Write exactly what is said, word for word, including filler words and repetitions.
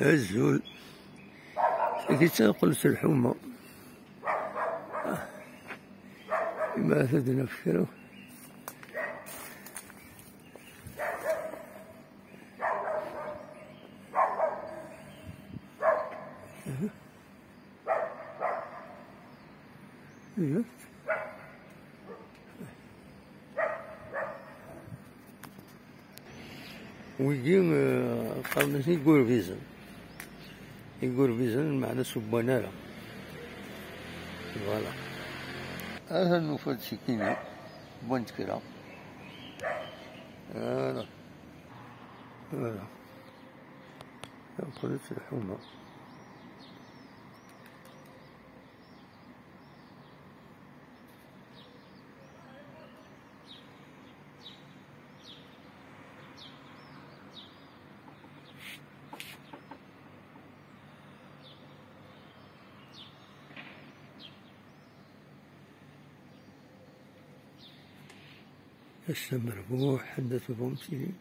Azul. Tagi d tanqelt n lḥuma. Ibɛet ad d-naf kra. Wigi, eh, qqaren-asen igurbizen. Igurbizen, meɛna ur wwan ara. Voilà. Atan nufa-d tikkin-a, wwant kra. Voilà. Voilà. Qqlent lḥuma. Ass amerbuḥ, anda tebɣum tili.